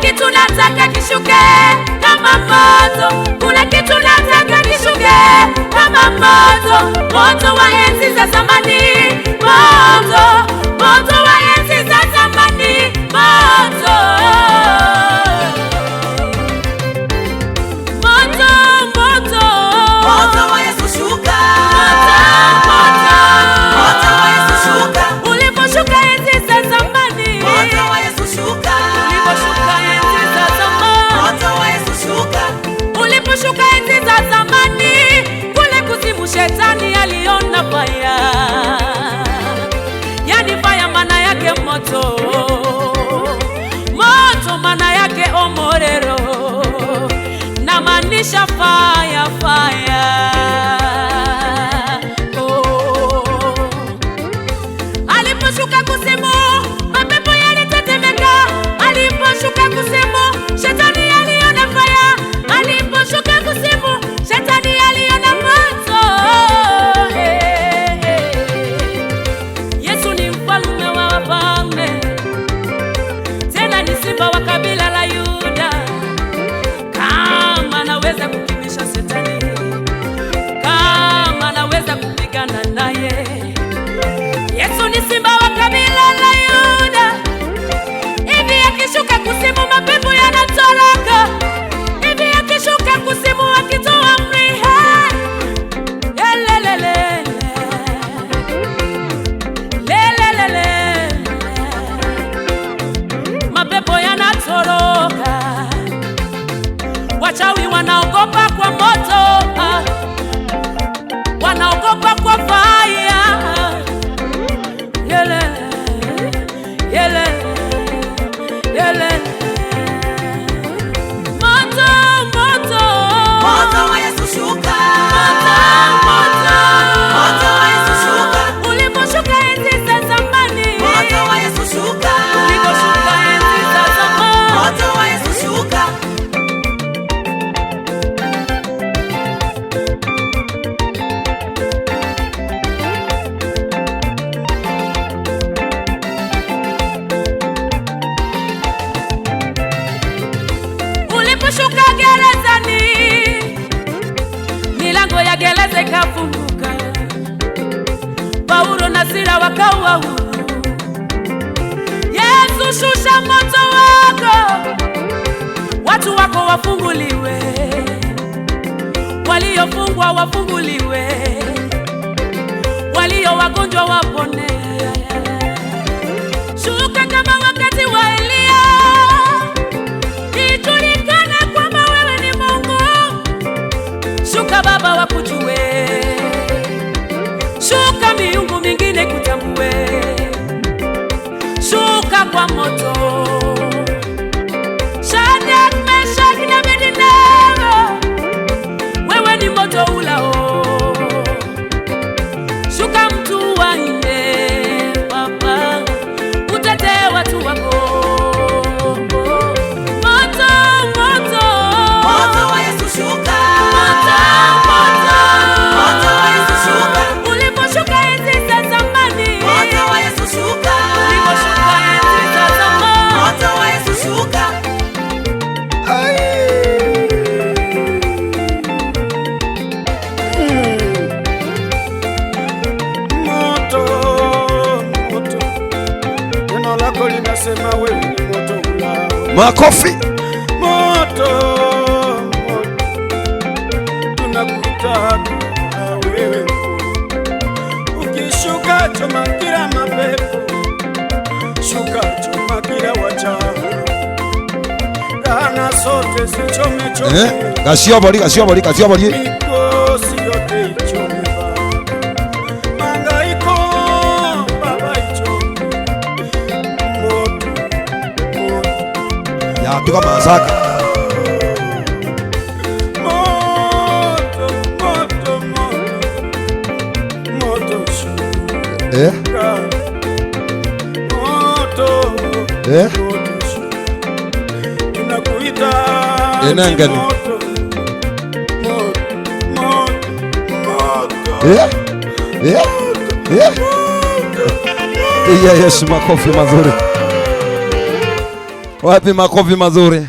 Kitu nataka kishuke kama moto, kuna kitu nataka kishuke kama moto, moto wa enzi za zamani, moto, moto wa enzi za zamani, moto, moto, moto, Moto wa Yesu shuka. Moto, moto, Moto wa Yesu shuka. Uliposhuka enzi za zamani, Moto wa Yesu shuka. Uliposhuka enzi za zamani, Moto wa Yesu shuka. Uliposhuka enzi za zamani, kule kuzimu shetani aliona fire, yani fire maana yake moto, moto maana yake omorero, na maanisha fire, fire. Oh. Aliposhuka kuzimu, mapepo yalitetemeka. Aliposhuka kuzimu, shetani aliona fire. Aliposhuka kuzimu, shetani aliona moto. Eh, eh. Yesu ni mfalme wa wafalme, tena ni simba wa kabila la Yuda. Kama naweza kukimbisha shetani, kama naweza kupigana naye, Yesu ni simba wa kabila la Yuda. Hivi akishuka kuzimu, mapepo yanatoroka. Hivi akishuka kuzimu, akitoa amri, hey! Lelelelele. Lelelelele. Mapepo yanatoroka, wachawi wanaogopa kwa moto, ah. Wanaogopa kwa fire. Yele, yele, yele. Moto, moto. Moto wa Yesu shuka. Moto, moto. Moto wa Yesu shuka. Uliposhuka enzi za zamani. Moto wa Yesu shuka. Uliposhuka enzi za zamani. Moto wa Yesu shuka. Uliposhuka gerezani, milango ya gereza ikafunguka, Paulo na Sila wakawa huru. Yesu, shusha moto wako, watu wako wafunguliwe, waliofungwa wafunguliwe, walio wagonjwa wapone. Shuka kama wakati wa Eliya, ijulikane kwamba wewe ni Mungu. Shuka Baba wakujue, shuka miungu mingine kutambue, shuka kwa moto. Shadrach, Meshach na Abednego, wewe ni moto ulao. Shuka mtu wa nne, Baba, utetee watu wako. Moto, moto. Moto wa Yesu shuka. Moto, moto. Moto wa Yesu shuka. Uliposhuka enzi za zamani. Moto wa Yesu shuka. Uliposhuka enzi za zamani. Moto wa Yesu shuka. Ai. Moto, moto, neno lako linasema wewe ni moto ulao. Makofi. Moto, moto, tunakutaka wewe mkuu. Ukishuka choma kila mapepo, shuka choma kila wachawi, laana zote zichome chome. Eh? Gasiobori, gasiobori, gasiobori. Mikosi yote ichome Baba, mahangaiko Baba ichome moto, moto. Yatuka masaka. Moto, moto, moto, moto shuka. Eh? Moto, Eh? moto shuka. Tunakuita Enangani. moto, moto, moto, moto. Eh? Eh? Eh? Pigia Yesu makofi mazuri. Wapi makofi mazuri?